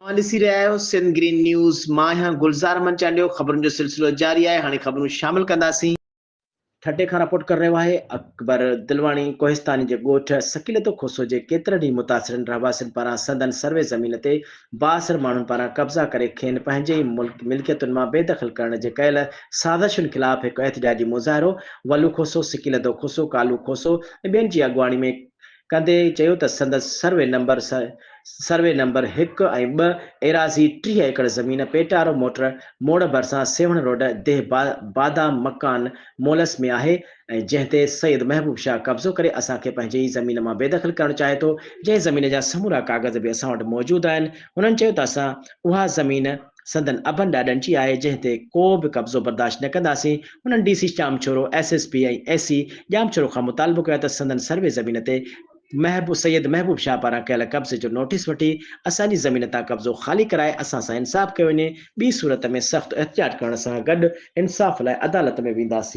اوهان ڏسي رهيا آهيو سنڌ گرين نيوز، مان آهيان گلزار احمد چانڊيو، خبرن جو سلسلو جاري آهي، هاڻي خبرون شامل ڪنداسين. ٺٽي کان رپورٽ ڪري رهيو آهي اڪبر دلواڻي ڪوهستاني جي ڳوٺ سڪيلتو کوسو جي ڪيترن ئي متاثرن رهواسين پاران سندن سروي زمين تي بااثر ماڻهن پاران قبضا ڪري کين پنهنجي ئي ملڪيتن مان بي دخل ڪرڻ جي ڪيل سازشن خلاف هڪ احتجاجي مظاهرو ولو کوسو، سڪيلڌو کوسو، ڪالو کوسو ۽ ٻين جي اڳواڻي ۾ ڪندي چيو ته سندس سروي نمبر سروي نمبر هڪ ۽ ٻه ايراضي 30 ايڪڙ زمين پيٽارو موٽر موڙ ڀرسان سيوهڻ روڊ ديهه بادام مڪان مولس ۾ آهي ۽ جنهن تي سيد محبوب شاهه قبضو ڪري اسان کي پنهنجي ئي زمين مان بيدخل ڪرڻ چاهي ٿو جنهن زمين جا سمورا ڪاغذ به اسان وٽ موجود آهن هنن چيو ته اسان اها زمين سندن ابن ڏاڏن جي آهي جنهن تي ڪو به قبضو برداشت نه ڪنداسين، هنن D C Jamshoro, S S P ۽ A C Jamshoro کان مطالبو ڪيو ته سندن سروي زمين تي محبوب سيد محبوب شاهه پاران ڪيل قبضي جو نوٽيس وٺي اسان جي زمين تان قبضو خالي ڪرائي اسان سان انصاف ڪيو وڃي ٻي صورت ۾ سخت احتجاج ڪرڻ سان گڏ انصاف لاء عدالت ۾ وينداسين.